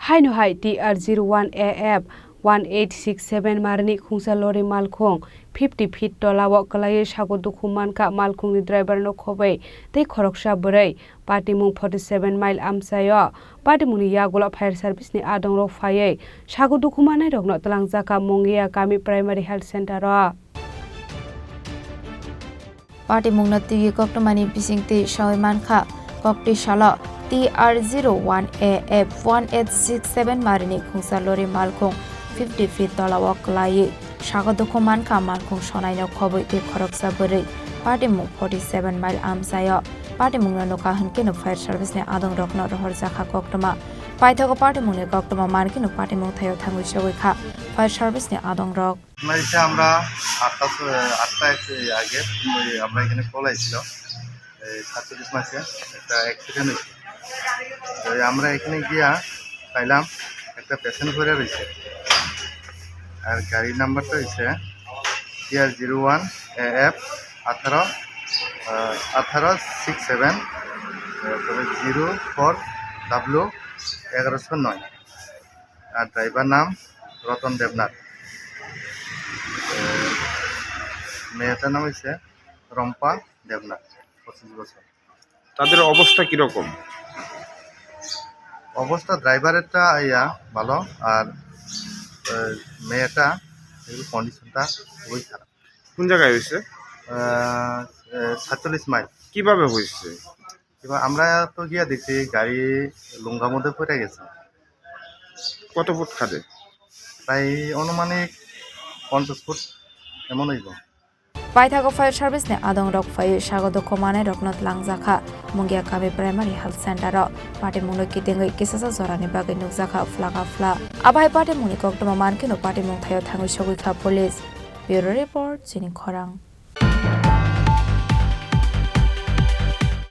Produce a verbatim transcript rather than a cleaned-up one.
Haino hai T R zero one A F one eight six seven marini khungsa lori malkhung fifty feet tola o kwlaiwi sago dukhu mankha malkhungni driver no khobwi tei khoroksa bwrwi. Patimung forty seven mile amchaio. Patimungni yagulo fire service ni adongrok phaiwi sago dukhu manai rokno twlangjakha Mungia kami primary health center o. Patimungno twiwi koktwmani bisingtwi sawi mankha, koktwi salo T R zero one A F one eight six seven marini khungsa lori malkhung fifty feet tola o kwlaiwi sago dukhu mankha malkhung sonaino khobwi tei khoroksa bwrwi. Patimung forty seven mile amchaio. Patimungno nukha hwnkhe no fire service ni adongrokno rohorjakha koktwma. Paithago patimungni koktwma mankhe no patimung thaio thangwi sogwi kha fire service ni adongrok. হয়েছে আমরা আটটা স-, আটটা এক আগে ওই আমরা এখানে কল আইছিল, এই সাতচল্লিশ মাসে একটা অ্যাক্সিডেন্ট হয়েছে। তো এই আমরা এখানে গিয়া পাইলাম একটা পেশেন্ট পড়ে রয়েছে, আর গাড়ির নাম্বারটা হচ্ছে T R zero one A F আঠারো, আহ, আঠারো সিক্স সেভেন, তারপরে জিরো ফোর ডাব্লিউ এগারোশো নয়। আর ড্রাইভার নাম রতন দেবনাথ। এ, মেয়েটার নাম হচ্ছে রম্পা দেবনাথ, পঁচিশ বছর। তাদের অবস্থা কিরকম? অবস্থা ড্রাইভারেরটা ইয়া ভালো, আর, এ, মেয়েটা একটু কন্ডিশনটা খুবই খারাপ। কোন জায়গায় হয়েছে? আহ, এ, সাতচল্লিশ মাইল। কিভাবে হয়েছে? এবার আমরা তো গিয়া দেখছি গাড়ি লুঙ্গার মধ্যে পড়ে গেছে। কত ফুট খাদে? প্রায় আনুমানিক পঞ্চাশ ফুট এমন হইব। Paithago fire service ni adongrok phaiwi sago dukhu manai rokno twlangjakha Mungia kami primary health center o. Patimungno kitingwi kisasa jorani bagwi nukjakha phlaka phla. Abai patimungni koktwma mankhe no patimung thaio thangwi sogwi kha police. Bureau report, Chini Khorang.